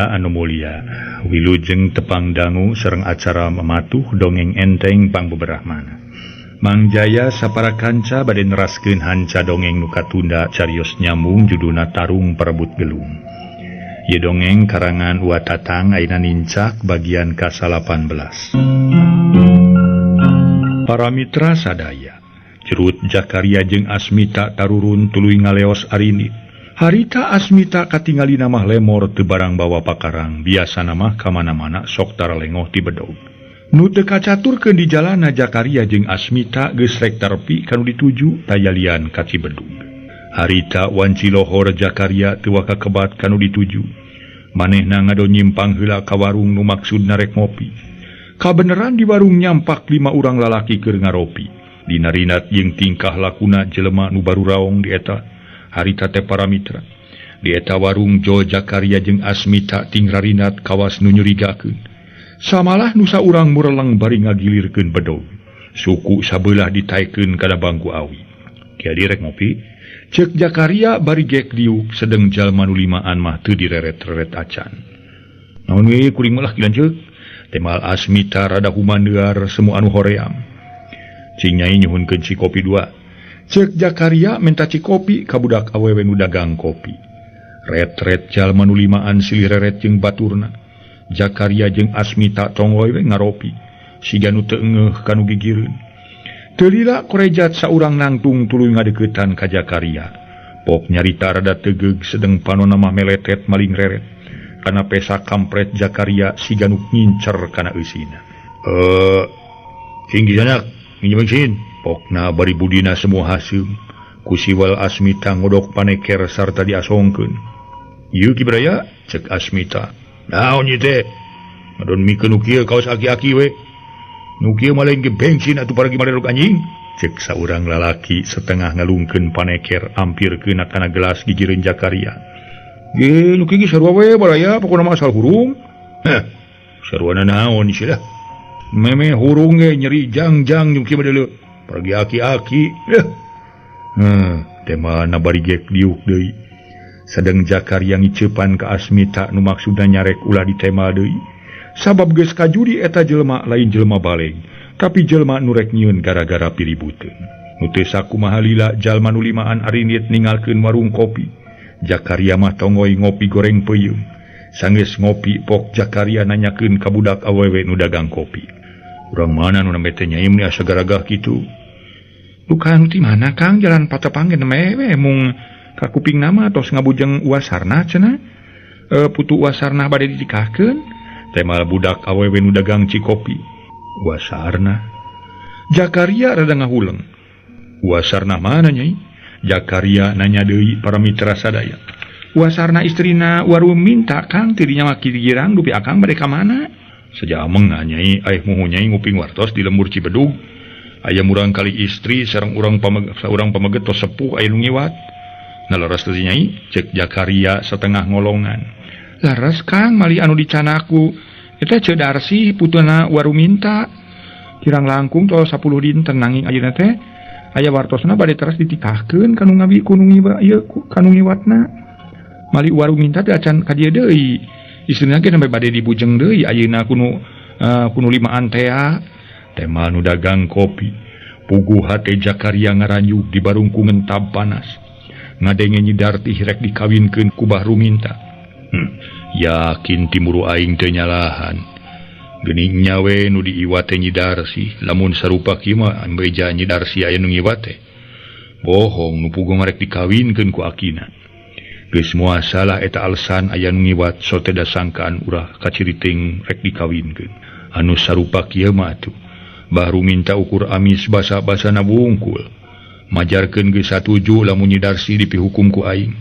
Sadaya anu mulia, wilujeng tepang dangu sareng acara mematuh dongeng enteng pangbeberahmana. Mang Jaya sapara kanca bade neraskeun hanca dongeng nu katunda carios nyambung judulna Tarung Perebut Gelung. Ieu dongeng karangan Wa Tatang ayeuna nincak bagian ka-18. Para mitra sadaya, Cerut Jakaria jeung Asmita tarurun tuluy ngaleos arini. Harita Asmita katingali mah lemor teu barang bawa pakarang, biasana mah kamana-mana sok taralengoh ti bedog. Nu teu kacaturkeun di jalana Jakaria jeung Asmita geus rek tarepi kanu dituju tayalian ka Cibedug. Harita wanci lohor Jakaria teu waka kebat kanu dituju. Manehna ngado nyimpang heula ka warung nu maksudna rek ngopi. Kabeneran di warung nyampak 5 urang lalaki keur ngaropi. Dina rinat jeung tingkah lakuna jelema nu baru raong di eta harita teh para mitra. Di eta warung Jo Jakaria jeung Asmita tingrarinat kawas nu nyurigakeun. Samalah nu saurang mureleng bari ngagilirkeun bedog. Suku sabeulah ditaekeun kana bangku awi. Kieu rek ngopi, ceuk Jakaria bari gek diuk sedeng jalma nu limaan mah teu direret-reret acan. Naon we kuring mah lah kilanceuk. Temal Asmita rada humandear semu anu hoream. Cing nyai nyuhunkeun ci kopi 2. Ceuk Jakaria menta ci kopi ka budak awewe nu dagang kopi. Ret-ret jalma nu limaan silih reret jeung baturna. Jakaria jeung Asmita tonggoy we ngaropi. Siga nu teu engeuh kanu gigireun. Teu lila korejat saurang nangtung tuluy ngadeuketan ka Jakaria. Pok nyarita rada tegeug sedeng panonna mah meletet maling reret. Kana pesa kampret Jakaria siga nu ngincer kana eusina. Cing gijanak minjem bensin. Pokna bari budina semua haseum. Ku siwal Asmita ngodok paneker sarta diasongkeun. Ieu Ki Braya, cek Asmita. Naon ieu teh? Ngadon mikeun nu kieu kaos aki-aki we. Nu kieu mah lain ge bensin atuh paragi malerok anjing. Cek saurang lalaki setengah ngalungkeun paneker ampirkeun kana gelas gigireun Jakaria. Ge nu kieu ge sarua we baraya pokona mah asal hurung. Heh, saruana naon sih lah. Meme hurung ge nyeri jang-jang nu kieu mah deuleu. Pergi aki-aki. Temana bari gek diuk deui. Sadeng Jakaria ngiceupan ka Asmita nu maksudna nyarek ulah ditemal deui. Sabab geus kajudi eta jelema lain jelema baleg, tapi jelema nu rek nyieun gara-gara piributeun. Nu teu sakumaha lila jalma nu limaan arinit ningalkeun warung kopi. Jakaria mah tonggoy ngopi goreng peuyeum. Sanggeus ngopi pok Jakaria nanyakeun ka budak awewe nu dagang kopi. Urang mana nu nambe teh nyai meni asa garagah kitu? Duka nu ti mana Kang jalan patepang ge nembe we mung ka kuping nama tos ngabujeng Uwasarna cenah. Putu Uwasarna bade ditikahkeun. Temal budak awewe nu dagang cikopi. Uwasarna. Jakaria rada ngahuleng. Uwasarna mana nyai? Jakaria nanya deui para mitra sadaya. Uwasarna istrina waru minta Kang tidinya mah girang dupi akang bade ka mana? Sejameng nyai aih muhu nyai nguping wartos di lembur Cibedug. Aya murang kali istri sareng urang saurang pameget tos sepuh aya nu ngiwat. Nah leres teh nyai, cek Jakaria setengah ngolongan. Leres Kang mali anu dicanaku. Eta Ceu Darsi putuna waru minta. Kirang langkung tos 10 dinten nanging ayeuna teh aya wartosna bade teras ditikahkeun kanu ngabi kunu ngiwa ieu kanu ngiwatna. Mali waru minta teh acan ka dieu deui. Istrina ge sampai bade dibujeng deui ayeuna kunu limaan tea. Temal nu dagang kopi. Puguh hate Jakaria ngaranyug di barungku ngentab panas. Ngadenge Nyi Dartih rek dikawinkeun ku Bah Ruminta. Yakin timuru aing teu nyalahan. Geuning nyawe nu diiwat teh Nyi Darsi, lamun sarupa kieu mah beja Nyi Darsi aya nu ngiwat teh. Bohong nu puguh rek dikawinkeun ku akina. Geus moal salah eta alasan aya nu ngiwat sote da sangkaan urah kaciriting rek dikawinkeun. Anu sarupa kieu mah atuh. Bah Ruminta ukur amis basa-basana wungkul. Majarkeun geus satuju lamun Nyi Darsi dipihukum ku aing.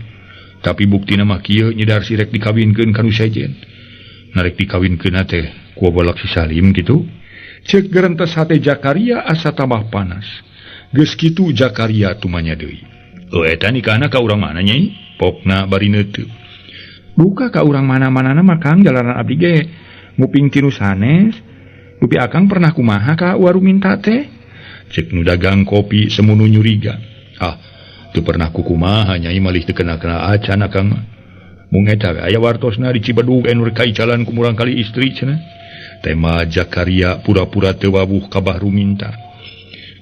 Tapi buktina mah kieu Nyi Darsi rek dikawinkeun ka nu sejen. Narek dikawinkeun teh ku balak si Salim kitu. Ceuk gerentes hate Jakaria asa tambah panas. Geus kitu Jakaria tumanya deui. Oh eta nikahna ka urang mana nyai? Pokna bari neuteup. Duka ka urang mana-manana mah Kang jalanan abdi ge nguping ti nu sanes. Dupi akang pernah kumaha ka waru minta teh? Cek nu dagang kopi semunu nyuriga. Ah, teu pernah kukumaha nyai malih teu kena-kena acan akang mah. Mung eta we aya wartosna di Cibadug anu rek kaicalan ku murang kali istri cenah. Tema Jakaria pura-pura teu wawuh ka Bahru minta.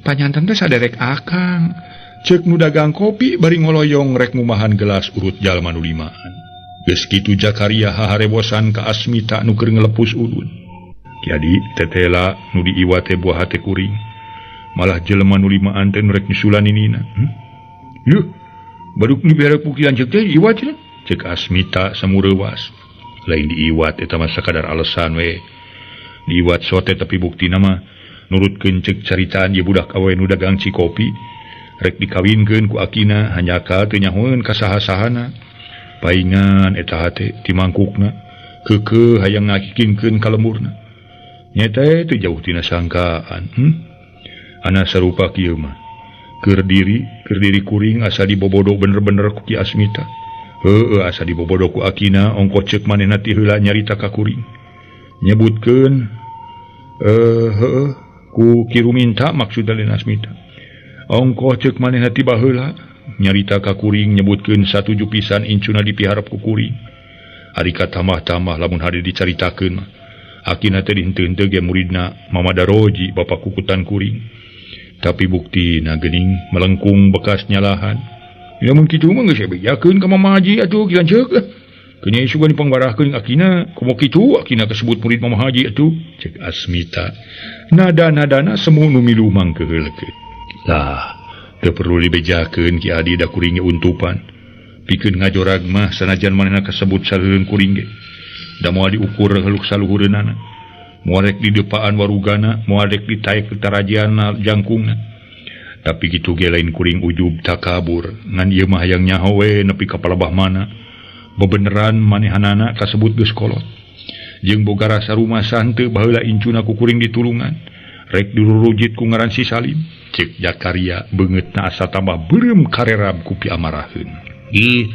Panyanten teh saderek akang. Ceuk nu dagang kopi bari ngoloyong rek ngumahan gelas urut jalma nu limaan. Geus kitu Jakaria haharebosan ka Asmita nu keur ngelepus udud. Jadi tetela nu diiwa teh buah hate kuring. Malah jelema nu limaan teh nu rek nyusulan ninina. Yuh, baduk dibere ku Ki Lanceuk teh iwa cenah. Cek Asmita samureuwas. Lain diiwat eta mah sakadar alasan we. Diiwat sote tapi buktina mah nurutkeun ceuk caritaan ieu budak awe nu dagang cikopi. Rek dikawinkeun ku akina hanjakal teu nyahoeun ka saha-sahana. Paingan eta hate ti mangkukna keukeuh hayang ngakikinkeun ka lemurna. Nyata teu jauh tina sangkaan. Ana sarupa kieu mah. Keur diri kuring asa dibobodo bener-bener ku Ki Asmita. Heueuh asa dibobodo ku akina ongko ceuk manehna ti heula nyarita ka kuring. Nyebutkeun heueuh ku Ki Ruminta maksudna lain Asmita. Ongko ceuk manehna ti baheula nyarita ka kuring nyebutkeun satuju pisan incuna dipiharep ku kuring. Ari katamah-tamah lamun hade dicaritakeun mah. Akina teh dihenteu-henteu ge muridna Mama Daroji bapa kukutan kuring. Tapi buktina geuning melengkung bekas nyalahan. Lamun kitu mah geus bejakeun ka Mama Haji atuh Ki Lanceuk. Keuna sugan dipangbarahkeun akina, komo kitu akina kasebut murid Mama Haji atuh, cek Asmita. Nada-nadana semu nu milu mangkeuheulkeun. Lah, teu perlu dibejakeun Ki Adi da kuring ge untupan. Pikeun ngajorag mah sanajan manehna kasebut saleureun kuring ge. Da moal diukur heuluk saluhureunana. Moal rek di depaan warugana, moal rek ditaek tarajianna jangkungna. Tapi kitu ge lain kuring ujub takabur, ngan ieu mah hayang nyaho we nepi ka palebah mana. Bebeneran manehanana kasebut geus kolot. Jeung boga rasa rumasa henteu baheula incuna ku kuring ditulungan. Rek dirurujit ku ngaran si Salim. Ceuk Jakaria beungeutna asa tambah beureum karerab ku piamaraheun. Ih,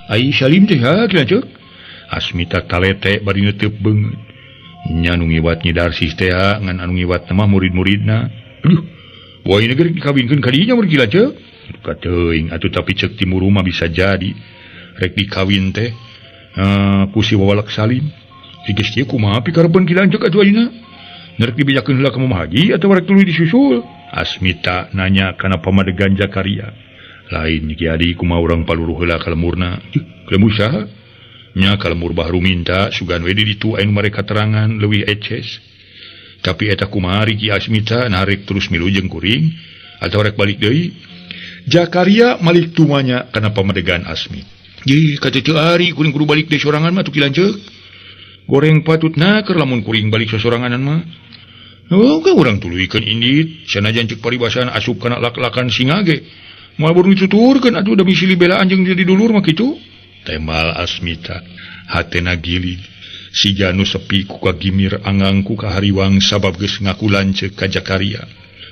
ai Salim teh ha cenah ceuk. Asmita talete bari neuteub beungeut. Nya nu ngiwat Nyi Darsih teh ngan anu ngiwat mah murid-muridna. Aduh, wah ini negeri dikawinkeun ka dinya mun Ki Lanceuk. Kateuing atuh tapi ceuk timur mah bisa jadi rek dikawin teh ku si Wawalak Salim. Geus kieu kumaha pikarebeun Ki Lanceuk atuh ayeuna? Rek dibejakeun heula ka Mama Haji atawa rek tuluy disusul? Asmita nanya kana pamadegan Jakaria. Lain Ki Adi kumaha urang paluruh heula ka lemurna. Ka lemur saha? Nya ka lemur Bahru minta sugan we di ditu anu mereka terangan leuwih eces. Tapi eta kumaha Ki Asmita narik terus milu jeung kuring atau rek balik deui. Jakaria malik tumanya kana pamadegan Asmita. Ih, kaceu ari kuring kudu balik deui sorangan mah tuh Ki Lanceuk. Goreng patutna keur lamun kuring balik sosoranganan mah. Oh, ka urang tuluykeun indit, sanajan ceuk paribasan asup kana lak-lakan singa ge. Moal buru dituturkeun atuh da bisi libelaan jeung jadi dulur mah kitu. Temal Asmita, hatena gilig. Siga nu sepi ku kagimir angang ku kahariwang sabab geus ngaku lanceuk ka Jakaria.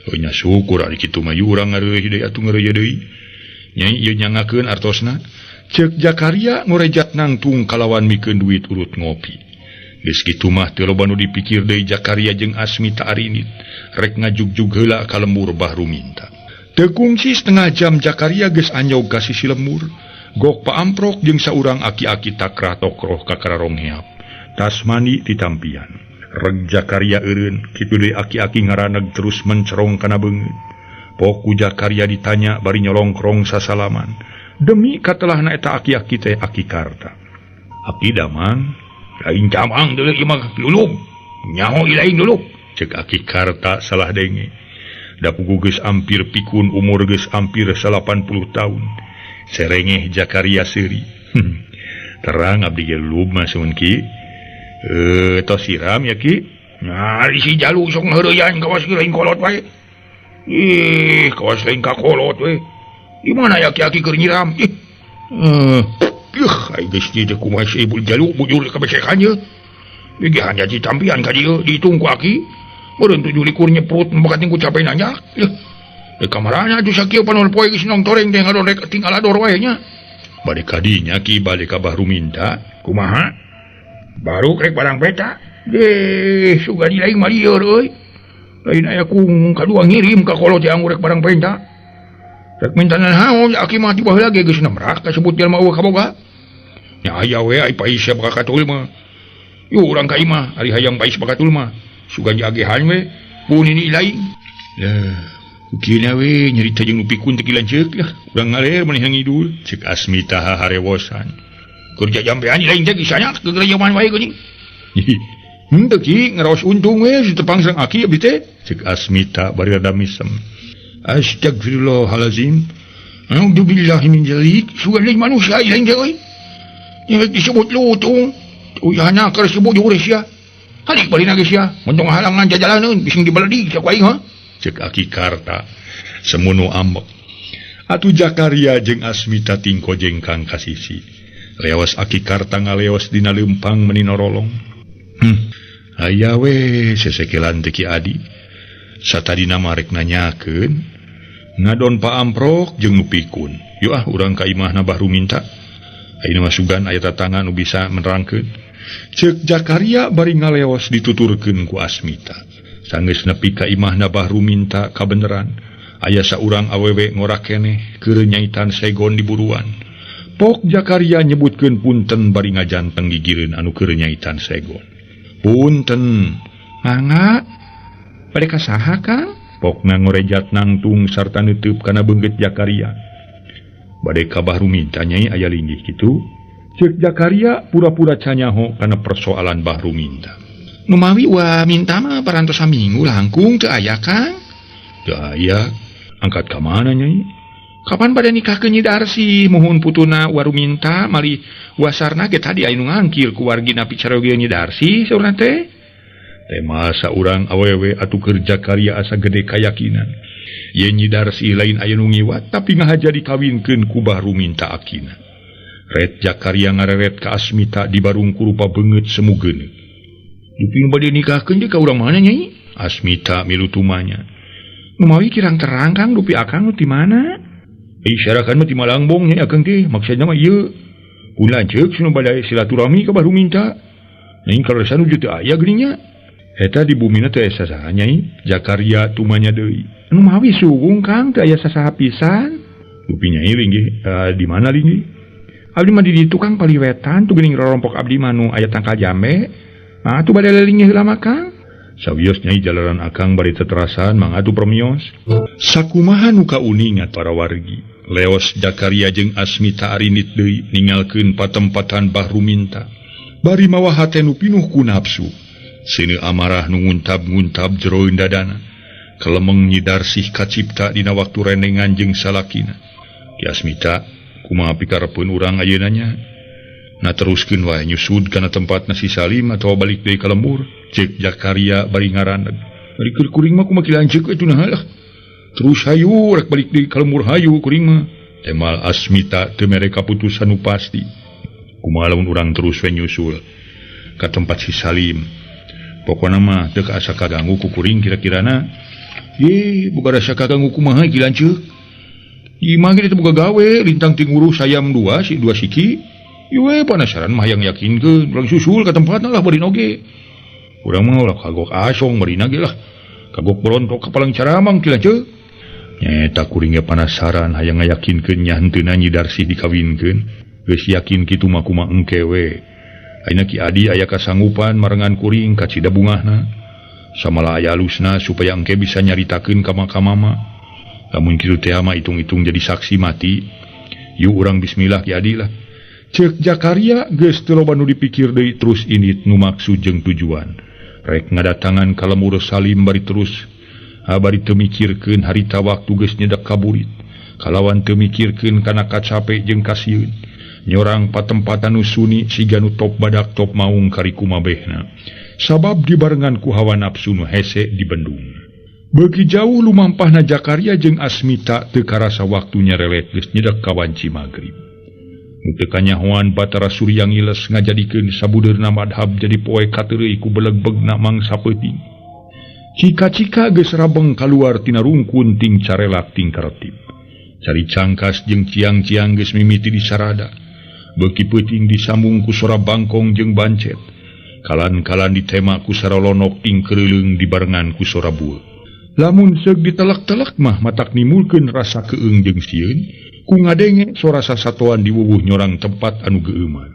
Heuh nya syukur ari kitu mah urang ngareuih deui atuh ngareuy deui. Nyai ieu nyangakeun artosna. Ceuk Jakaria ngorejat nangtung kalawan mikeun duit urut ngopi. Geus kitu mah teu loba nu dipikir deui Jakaria jeung Asmita arinit. Rek ngajugjug heula ka lembur Bahru minta. Teu kungsi setengah jam Jakaria geus anjog ka sisi lembur. Gok paamprok jeung saurang aki-aki takrah tokroh ka kararongheap. Tas mani ditampian. Reg Jakaria eureun, kitu deui aki-aki ngaraneg terus mencerong kana beungeut. Pok ku Jakaria ditanya bari nyolongkrong sasalaman. Demi katelahna eta aki-aki teh Aki Karta. Aki damang, lain camang deui ieu mah lulub. Nyaho lain lulub. Ceuk Aki Karta salah denge. Da pugu geus ampir pikun umur geus ampir 80 tahun. Serengeh Jakaria seuri. Terang abdi ge lulub mah sun Ki. Tos siram ya Ki. Nah, si jalu sok ngaheureyan kawas lain kolot wae. Ih, kawas lain ka kolot we. Di mana ya ki-aki keur nyiram? Ih. Ih, ai geus di teh kumaha si ibu jalu bujur ka besekan ye. Bigi hanya ditampian ka dieu dihitung ku aki. Meureun 27 nyeprut bakating ku capek nanya. Ih. Di kamarana atuh sakieu panon poe geus nong toreng teh ngadon rek tinggal ador wae nya. Bade kadinya Ki bade ka Bahru minta. Kumaha? Baru rek barang peta. Deh, sugan lain mah lieur euy. Lain aya ku kadua ngirim ka kolot yang rek barang peta. Rek minta naon aki mah tiba heula ge geus nemrak kasebut jelema eueuh kaboga. Nya aya we ai pais baka katul mah. Yu urang ka imah ari hayang pais baka katul mah. Sugan diagehan we pun ini lain. Lah, kukina we nyarita jeung nu pikun teh lanceuk lah. Urang ngaler maneh ngidul cek Asmita harewosan. Kerja jampean lain teh kisahnya kegerejaman wae geuning. Henteu ki ngaraos untung we si tepang sareng aki abdi teh cek Asmita bari rada misem. Astagfirullahalazim. A'udzubillahi min dzalik. Sugan lain manusia lain teh euy. Nya disebut lutung. Uyahna keur disebut jurus sia. Halik balina geus sia. Montong halangan jajalaneun bising dibeledi cek aing ha. Cek Aki Karta semono ambek. Atuh Jakaria jeung Asmita tingko jengkang ka sisi. Leos Aki Karta ngaleos dina leumpang meuni norolong. Aya we sesekelan teh Ki Adi. Satadina mah rek nanyakeun ngadon paamprok jeung nu pikun. Yuk ah urang ka imahna Bah Ruminta. Ayeuna mah sugan aya tatangan nu bisa menerangkeun. Ceuk Jakaria bari ngaleos dituturkeun ku Asmita. Sanggeus nepi ka imahna Bah Ruminta kabeneran aya saurang awewe ngora keneh keur nyaitan segon di buruan. Pok Jakaria nyebutkeun punten bari ngajanteng gigireun anu keur nyaitan segon. Punten, mangga bade ka saha Kang? Pokna ngorejat nangtung sarta neuteub kana beunggeut Jakaria. Bade ka Bah Ruminta nyai aya linggih kitu. Ceuk Jakaria pura-pura canyaho kana persoalan Bah Ruminta. Numawi wa minta mah parantos saminggu langkung teu aya Kang? Teu aya. Angkat ka mana nyai? Kapan bade nikahkeun Nyi Darsi? Muhun putuna wa Ruminta mali wasarna ge tadi aya nu ngangkil ku wargina picaroge Nyi Darsi saurna teh. Teh masa urang awewe atuh keur Jakaria asa gede kayakinan. Ye Nyi Darsi lain aya nu ngiwat tapi ngahaja dikawinkeun ku Bah Ruminta akina. Ret Jakaria ngareret ka Asmita di barung kurupa beungeut semu geuneuk. Dupi nu bade nikahkeun teh ka urang mana nyai? Asmita milu tumanya. Numawi kirang terang Kang dupi akang nu ti mana? Isyarakan mah ti Malangbong nya akang teh maksudna mah ieu. Kun lanceuk cenah bade silaturahmi ka Bah Ruminta. Lain kaleresan nu teu aya geuning nya. Eta di bumina teh aya sasaha nyai? Jakaria tumanya deui. Numawi sugung Kang teu aya sasaha pisan. Dupi nyai linggih di mana linggih? Abdi mah di ditu Kang paliwetan tuh geuning rorompok abdi mah nu aya tangkal jambe. Ah tuh bade linggih heula mah Kang. Sawios nyai jalaran akang bari teterasan mangga atuh permios. Sakumaha nu kauningat para wargi. Leos Jakaria jeung Asmita arinit deui ningalkeun patempatan Bah Ruminta. Bari mawa hate nu pinuh ku nafsu. Seuneu amarah nu nguntab-nguntab jeroeun dadana. Kelemeng Nyi Darsih kacipta dina waktu renengan jeung salakina. Ki Asmita kumaha pikarepeun urang ayeuna nya? Na teruskeun wae nyusud kana tempatna si Salim atawa balik deui ka lembur. Ceuk Jakaria bari ngaraneg. Bari keur kuring mah kumaha ki lanceuk atuh naha lah. Terus hayu rek balik deui ka lembur hayu kuring mah. Temal Asmita teu mere kaputusan nu pasti. Kumaha lamun urang terus we nyusul ka tempat si Salim. Pokona mah teu asa kaganggu ku kuring kira-kirana. Ye, boga rasa kaganggu kumaha ki lanceuk. Imah ge teu boga gawe lintang ti ngurus ayam dua si dua siki. Ieu panasaran mah hayang yakinkeun urang susul ka tempatna lah bari oge. Urang mah ulah kagok asong bari ge lah. Kagok berontok ka palang caramang ki lanceuk. Nyaeta kuring ge panasaran hayang ngayakinkeun nya henteuna Nyi Darsih dikawinkeun. Geus yakin kitu mah kumaha engke we. Ayeuna Ki Adi aya kasanggupan marengan kuring kacida bungahna. Samala aya alusna supaya engke bisa nyaritakeun ka mama. Lamun kitu teh mah hitung-hitung jadi saksi mati. Yuk urang bismillah Ki Adi lah. Ceuk Jakaria geus teu loba nu dipikir deui terus init nu maksud jeung tujuan. Rek ngadatangan ka lembur Salim bari terus bari teu mikirkeun harita waktu geus nyedak kaburit. Kalawan teu mikirkeun kana kacape jeung kasieun. Nyorang patempatan nu suni siga nu top badak top maung kari kumabehna. Sabab dibarengan ku hawa nafsu nu hese di bendung. Beuki jauh lumampahna Jakaria jeung Asmita teu karasa waktu nyarelet geus nyedak ka wanci magrib. Nu teu kanyahoan Batara Surya ngiles ngajadikeun sabudeurna madhab jadi poe kateureuy ku belegbegna mangsa peuting. Cika-cika geus rabeng kaluar tina rungkun ting carelak ting karetip. Cari cangkas jeung ciang-ciang geus mimiti disarada. Beuki peuting disambung ku sora bangkong jeung bancet. Kalan-kalan ditema ku sarolonok ting keureuleung dibarengan ku sora bueuk. Lamun seug ditelek-telek mah matak nimulkeun rasa keung jeung sieun, ku ngadenge sora sasatoan diwuwuh nyorang tempat anu geueuman.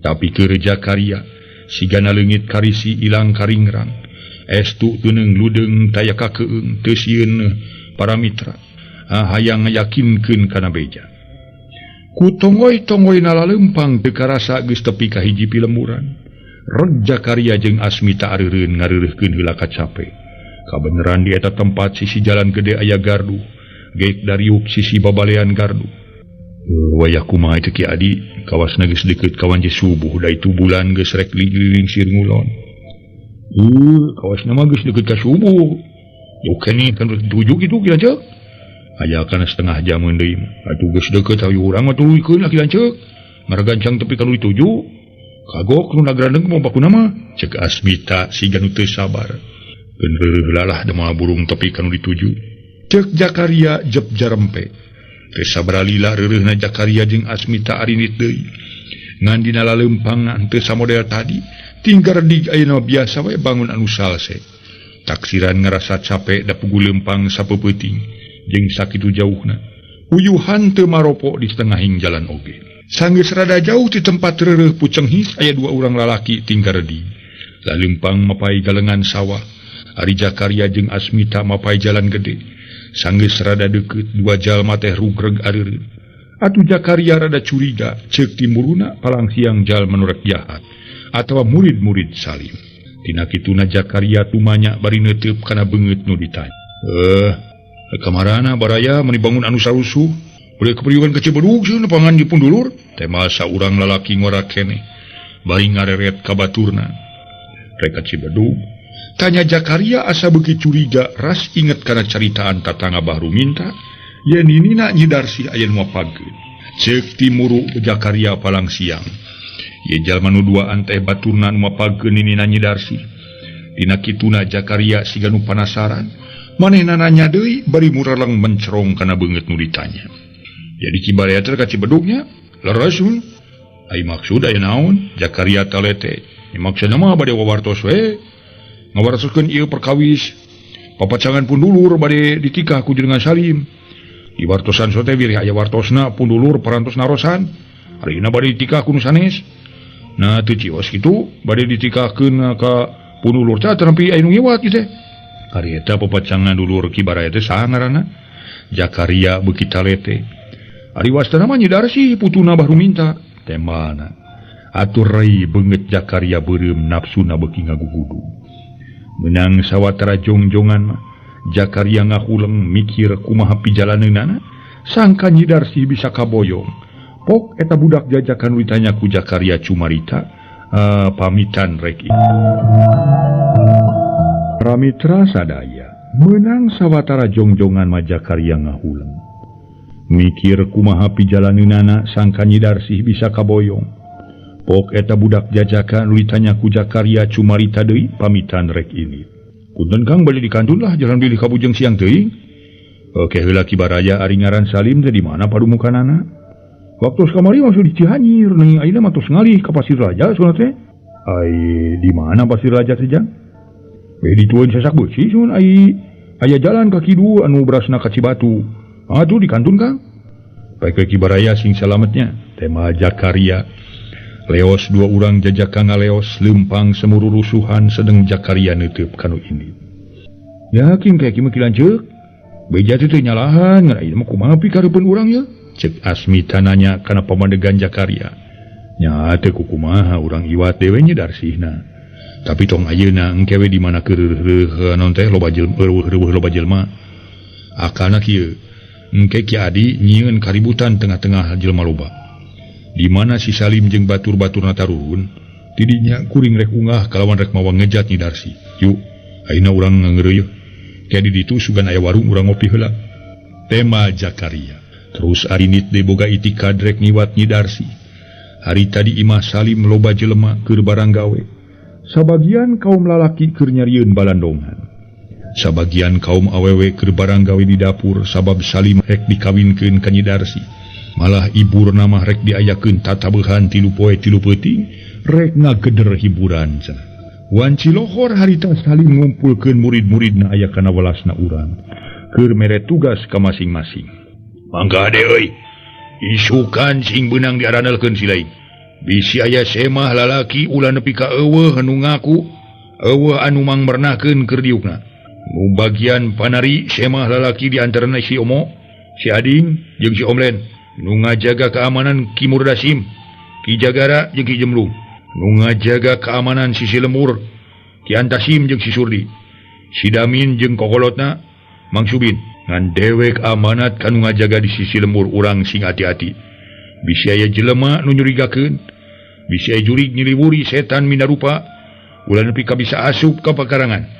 Tapi keur Jakaria sigana leungit karisi ilang karingrang. Estu teuneung ludeung taya kakeung teu sieun para mitra. Hayang ngayakinkeun kana beja. Ku tonggoy-tonggoyna laleumpang teu karasa geus tepi ka hiji pilemburan. Reg Jakaria jeung Asmita areureun ngareureuhkeun heula kacape. Kabeneran di eta tempat sisi jalan gede aya gardu. Geek dariuk sisi babalean gardu. Wayah kumaha teh Ki Adi, kawasna geus deukeut ka wanci subuh, da itu bulan geus rek lingsir ngulon. Kawasna mah geus deukeut ka subuh. Yuk keneh kan tujuh kitu Ki Lanceuk. Aya kana setengah jameun deui mah. Atuh geus deukeut hayu urang mah tuluykeun lah Ki Lanceuk. Maragancang tepi ka nu dituju. Kagok nu nagrandeng mah bakuna mah. Cek Asmita siga nu teu sabar. Keun reureuh lalah da burung tepi ka nu dituju. Cek Jakaria jep jarempe. Teu sabara lila reureuhna Jakaria jeung Asmita arinit deui. Ngan dina laleumpang teu samodel tadi, tinggal redig ayeuna biasa we bangun anu salse. Taksiran ngarasa capek da pugu leumpang sapeupeting jeung sakitu jauhna. Uyuhan teu maropo di setengahing jalan oge. Sanggeus rada jauh ti tempat reureuh pucenghis aya dua urang lalaki tinggal redig. Laleumpang mapai galengan sawah. Ari Jakaria jeung Asmita mapai jalan gede. Sanggeus rada deukeut dua jalma teh rugreg areureun. Atuh Jakaria rada curiga, ceuk timuruna palang siang jalma nu rek jahat atawa murid-murid Salim. Tina kituna Jakaria tumanya bari neuteub kana beungeut nu ditanya. Kamarana baraya meuni bangun anu sarusuh. Boleh kepriukan ke Cibedug sieun pangan di pundulur. Teh masa urang lalaki ngora keneh bari ngareret ka baturna. Rek ka Cibedug. Tanya Jakaria asa beuki curiga ras inget kana caritaan tatangga Bahru minta yen ninina Nyi Darsih aya nu mapageun. Ceuk timuru Jakaria palang siang. Ye jalma nu duaan teh baturna nu mapageun ninina Nyi Darsih. Dina kituna Jakaria siga nu panasaran. Manehna nanya deui bari mureleng mencerong kana beungeut nu ditanya. Jadi Cibaraya teh ka Cibedugnya leres hun. Ai maksud aya naon? Jakaria talete. Maksudna mah bade wawartos we. Ngawartoskeun ieu perkawis. Papacangan pundulur bade ditikah ku jenengan Salim. Di wartosan sote wirih aya wartosna pundulur parantos narosan. Harina bade ditikah ku nu sanes. Nah teu cios kitu bade ditikahkeun ka pundulur teh tapi aya nu ngiwat kitu teh. Ari eta papacangan dulur Ki Baraya teh saha ngaranna? Jakaria beuki talete. Ari wastana mah Nyi Darsih putuna Bahru minta. Temana. Atur rai beungeut Jakaria beureum nafsuna beuki ngagugudu. Menang sawatara jongjongan mah Jakaria ngahuleng mikir kumaha pijalaneunana sangka Nyi Darsih bisa kaboyong. Pok eta budak jajakan ditanya ku Jakaria cumarita pamitan rek. Pramitra sadaya menang sawatara jongjongan mah Jakaria ngahuleng. Mikir kumaha pijalaneunana sangka Nyi Darsih bisa kaboyong. Pok eta budak jajakan ditanya ku Jakaria cumarita deui pamitan rek ini. Punten Kang bade dikantun lah jalan bilih ka bujeng siang teuing. Oke heula Ki Baraya ari ngaran Salim teh di mana padumukanana? Waktu kamari masuk di Cihanyir nanging ayeuna mah tos ngalih ka Pasir Raja sunah teh. Ai di mana Pasir Raja teh jang? Be ditueun sasak beusi sun ai aya jalan ka kidul anu berasna ka Cibatu. Atuh dikantun Kang. Baik Ki Baraya sing salametnya. Tema Jakaria. Leos dua urang jajaka ngaleos lempang semuru rusuhan sedeng Jakaria neuteub kanu ini. Yakin kayak kieu mah Ki Lanceuk? Beja teh teu nyalahan ngan ayeuna mah kumaha pikareupun urang ye? Cek Asmita nanya kana pamadegan Jakaria. Nya teu kukumaha urang iwat dewe Nyi Darsihna. Tapi tong ayeuna engke we di mana keureuh-reuh naon teh loba jelema eueuh-reuh loba jelema. Akalna kieu. Engke Ki Adi nyieun kaributan tengah-tengah jelema loba. Di mana si Salim jeung batur-baturna tarurun, tidinya kuring rek ungah kalawan rek mawa ngejat Nyi Darsih. Yuk, ayeuna urang ngangeureuh. Ke di ditu sugan aya warung urang ngopi heula. Tema Jakaria. Terus arinit deui boga itikad rek ngiwat Nyi Darsih. Hari tadi imah Salim loba jelema keur barang gawe. Sabagian kaum lalaki keur nyarieun balandongan. Sabagian kaum awewe keur barang gawe di dapur sabab Salim rek dikawinkeun ka Nyi Darsih. Malah iburna mah rek diayakeun tatabehan 3 poe 3 peuting rek ngageder hiburan cenah. Wanci lohor harita Salim ngumpulkeun murid-muridna aya kana welasna urang keur mere tugas ka masing-masing. Mangga ade euy, isukan sing beunang diaranelkeun si lain. Bisi aya semah lalaki ulah nepi ka eueuh nu ngaku, eueuh anu mangmernahkeun keur diukna. Nu bagian panari semah lalaki di antarana si Omo, si Ading jeung si Omlen. Nu ngajaga keamanan Ki Murdasim, Ki Jagara jeung Ki Jemlung. Nu ngajaga keamanan sisi lemur Ki Antasim jeung si Surdi. Si Damin jeung kokolotna Mang Subin. Ngan dewek amanat kanu ngajaga di sisi lemur urang sing hati-hati. Bisi aya jelema nu nyurigakeun, bisi aya jurig nyiliwuri setan minarupa, ulah nepi ka bisa asup ka pakarangan.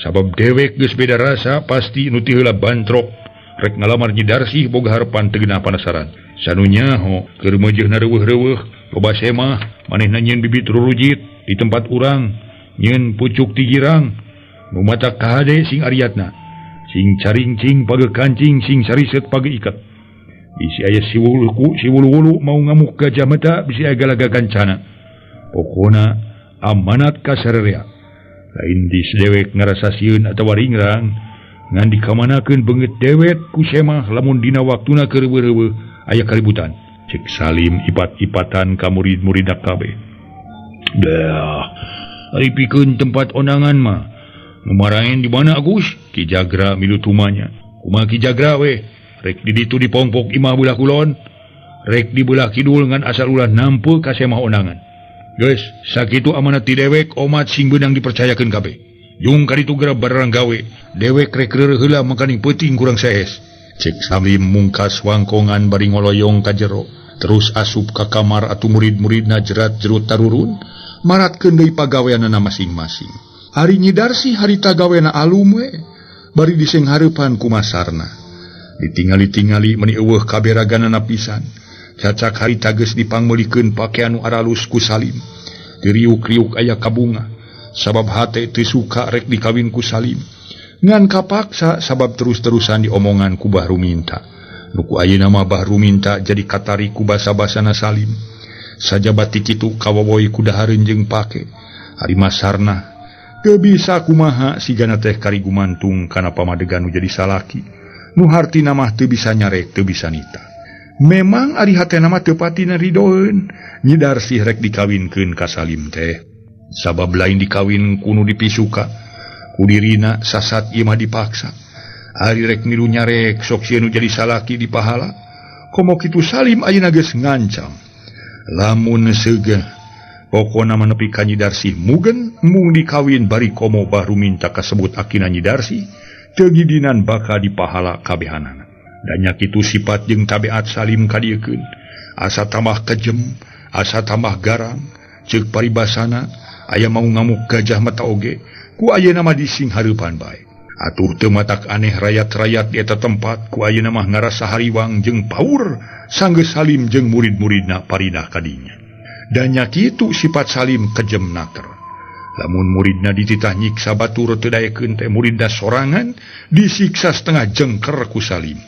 Sabab dewek geus beda rasa pasti nu ti heula bantrok rek ngalamar Nyi Darsih boga harepan teu geunah panasaran. Sanu nyaho keur meujeuhna reuweuh-reuweuh loba semah manehna nyieun bibit rurujit di tempat urang, nyieun pucuk ti girang, nu mata kahade sing ariatna, sing caringcing page kancing, sing sariset page ikat. Bisi aya si wulu-wulu mau ngamuk gajah mata, bisi aya galaga kancana. Pokona amanat ka sarerea. Lain di sedewek ngarasa sieun atawa ringrang, ngan dikamanakeun beungeut dewek ku semah lamun dina waktuna keur reuweuh-reuweuh aya kaributan. Cek Salim ipat-ipatan ka murid-murid kabeh. Dah, ari pikeun tempat ondangan mah. Numaraen di mana Agus? Ki Jagra milu tumanya. Kumaha Ki Jagra we? Rek di ditu dipongpok imah belah kulon, rek di belah kidul ngan asal ulah nampe ka semah ondangan. Geus, sakitu amanat ti dewek omat sing beunang dipercayakeun kabeh. Jung kaditu geura barang gawe, dewek rek reureuh heula makaning peuting kurang saes. Cek Salim mungkas wangkongan bari ngoloyong ka jero, terus asup ka kamar atuh murid-muridna jerat jerut tarurun, maratkeun deui pagaweanana masing-masing. Ari Nyi Darsih harita gawena alum we, bari diseng hareupan ku masarna. Ditingali-tingali meuni eueuh kaberaganana pisan. Cacak harita geus dipangmeulikeun pakean nu aralus ku Salim. Diriuk-riuk aya kabunga, sabab hate teu suka rek dikawin ku Salim. Ngan kapaksa sabab terus-terusan diomongan ku Bah Ruminta. Nu ku ayeuna mah Bah Ruminta jadi katarik ku basa-basana Salim. Sajaba ti kitu kawawoi ku dahareun jeung pake. Ari masarna teu bisa kumaha sigana teh kari gumantung kana pamadegan nu jadi salaki. Nu hartina mah teu bisa nyarek teu bisa nita. Memang ari hatena mah teu patina ridoeun. Nyi Darsih rek dikawinkeun ka Salim teh. Sabab lain dikawin ku nu dipisuka, ku dirina sasat ieu mah dipaksa. Ari rek milu nyarek sok sieun nu jadi salaki dipahala. Komo kitu Salim ayeuna geus ngancam. Lamun seugeuh pokona mah nepi ka Nyi Darsih mugen mung dikawin bari komo Bah Ruminta kasebut akina Nyi Darsih teu ngidinan bakal dipahala kabehanana. Danya kitu sifat jeung tabiat Salim kadieukeun. Asa tambah kejem, asa tambah garang, ceuk paribasana aya mau ngamuk gajah mata oge, ku ayeuna mah dising hareupan bae. Atuh teu matak aneh rayat-rayat di eta tempat ku ayeuna mah ngarasa hariwang jeung paur sanggeus Salim jeung murid-muridna parinah kadinya. Danya kitu sifat Salim kejem naker. Lamun muridna dititah nyiksa batur teu daekeun teh muridna sorangan disiksa setengah jengker ku Salim.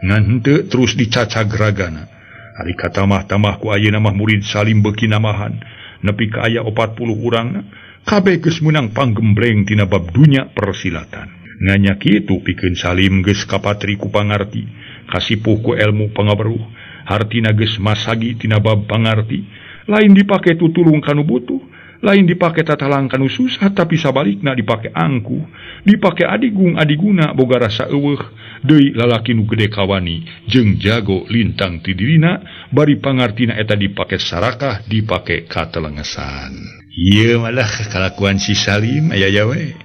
Ngan henteu terus dicacag ragana. Ari katamah-tamah ku ayeuna mah murid Salim beuki namahan nepi ka aya 40 urangna kabeh geus meunang panggembleng tina bab dunya persilatan. Nganya kitu pikeun Salim geus kapatri ku pangarti, kasipuh ku elmu pangaweruh, hartina geus masagi tina bab pangarti, lain dipake tutulung kanu butuh, lain dipake tatalang kanu susah, tapi sabalikna dipake angkuh, dipake adigung adiguna boga rasa eueuh deui lalaki nu gede kawani jeung jago lintang ti dirina bari pangartina eta dipake sarakah, dipake katelengesan. Ieu malah kalakuan si Salim aya ya we.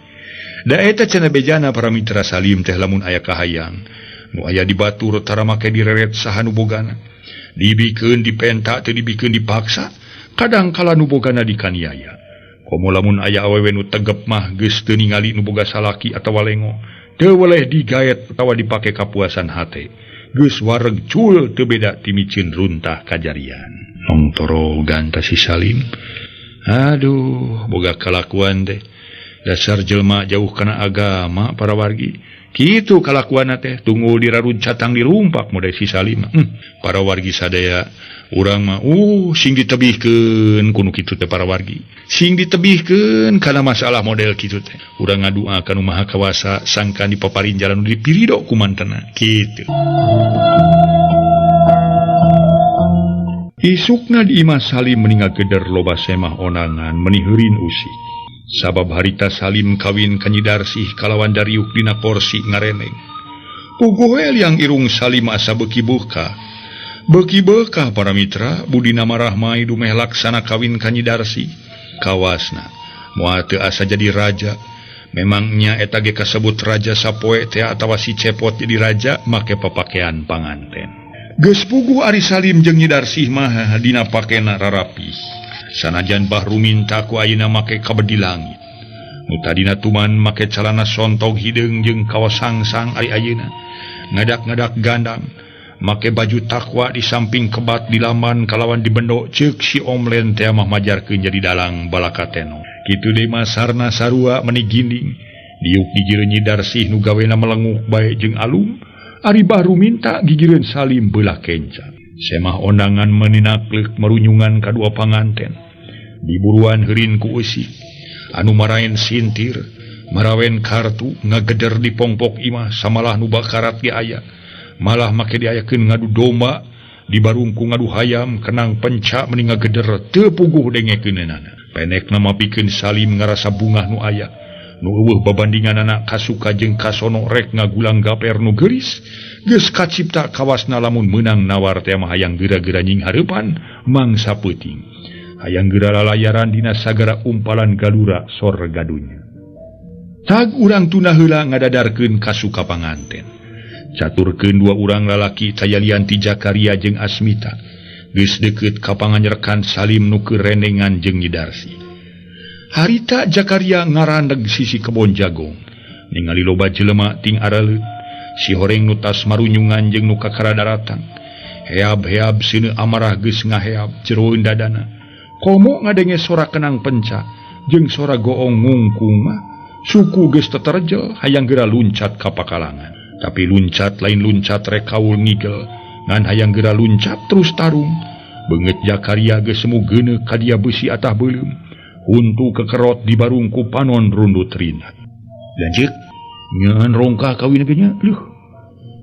Da eta cenah bejana para mitra Salim teh lamun aya kahayang nu aya di batur tara make direret saha nu bogana, dibikeun dipenta teu dibikeun dipaksa, kadang kala nu bogana dikaniaya. Komo lamun aya awewe nu tegep mah geus teu ningali nu boga salaki atawa lengo, teu weleh digaet atawa dipake kapuasan hate, geus wareg cul teu beda ti micin runtah kajarian. Nongtoro ganta si Salim, aduh boga kalakuan teh dasar jelma jauh kana agama para wargi. Kitu kalakuanna teh tunggu dirarud catang dirumpak model si Salim. Para wargi sadaya urang mah sing ditebihkeun kuno kitu teh para wargi. Sing ditebihkeun kana masalah model kitu teh. Urang ngadua ka Nu Maha Kawasa sangkan dipaparin jalan nu dipirido ku mantena kitu. Isukna di imah Salim meni ngageder loba semah onangan meni heurin usik. Sabab harita Salim kawin ka Nyi Darsih kalawan dariuk dina korsi ngareneng. Puguh we liang irung Salim asa beuki beukah. Beuki beukah para mitra budina marahmai dumeh laksana kawin ka Nyi Darsih. Kawasna moal teu asa jadi raja. Memangnya eta ge kasebut raja sapoe teh atawa si Cepot jadi raja make papakean panganten. Geus puguh ari Salim jeung Nyi Darsih mah dina pakena rarapih. Sanajan Bahru minta ku ayeuna make kabedi langit. Nu tadina tuman make calana sontog hideung jeung kaos sangsang ari ayeuna ngadak-ngadak gandang make baju takwa di samping kebat di laman kalawan dibendo ceuk si Omlen teh mah majarkeun jadi dalang balakateno. Kitu deui mah sarna sarua meni ginding. Diuk gigireun Nyi Darsih nu gawena melenguh bae jeung alum, ari Bahru minta gigireun Salim beulah kenca. Semah ondangan meni nakleuk merunyungan kadua panganten. Diburuan heurin ku eusi. Anu maraen sintir, marawen kartu ngageder di pongpok imah samalah nu bakarat ge aya. Malah make diayakeun ngadu domba, dibarungku ngadu hayam, kenang penca meni ngageder teu puguh dengekeunana. Pendekna mah pikeun Salim ngarasa bungah nu aya. Nu eueuh babandinganana kasuka jeung kasono rek ngagulang gaper nu geuris. Geus kacipta kawasna lamun meunang nawar teh mah hayang geura-geura nying hareupan mangsa peuting. Hayang geura lalayaran dina sagara umpalan galura sorga dunya. Tag urang tunda heula ngadadarkeun kasuka panganten. Caturkeun dua urang lalaki tayalian ti Jakaria jeung Asmita. Geus deukeut ka panganyerekan Salim nu keur renengan jeung Nyi Darsih. Harita Jakaria ngarandeg sisi kebon jagong. Ningali loba jelema ting araleut. Si horeng nu tas marunyungan jeung nu kakara daratang. Heab-heab seuneu amarah geus ngaheab jeroeun dadana. Komo ngadenge sora kenang penca jeung sora goong ngungkung mah suku geus teterjel hayang geura luncat ka pakalangan. Tapi luncat lain luncat rek kaul ngigel. Ngan hayang geura luncat terus tarung. Beungeut Jakaria geus semu geuneuh ka dia beusi atah beuleum. Huntu kekerot di barungku panon rundut rinat. Lanceuk nyeun rongkah kawin ge nya. Leuh.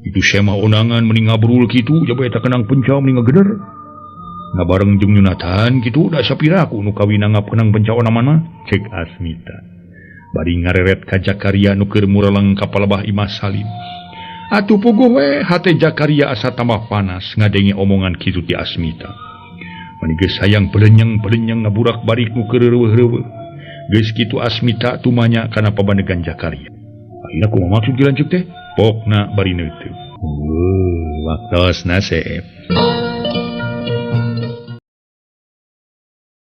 Itu semah onangan meni ngabrul kitu jaba eta kenang penca meni ngageder. Ngabareng jeung Yunatan kitu da sapira ku nu kawin ngap kenang penca onaman mah ceuk Asmita. Bari ngareret ka Jakaria nu keur mureleng ka palebah imah Salim. Atuh puguh we hate Jakaria asa tambah panas ngadenge omongan kitu ti Asmita. Mani geus hayang belenyeng-belenyeng ngaburak barik nu keur reuweuh-reuweuh. Geus kitu Asmita tumanya kana pabandegan Jakaria. Ayeuna kumaha maksud dilanceuk teh? Pokna bari neuteup. Waktosna seep.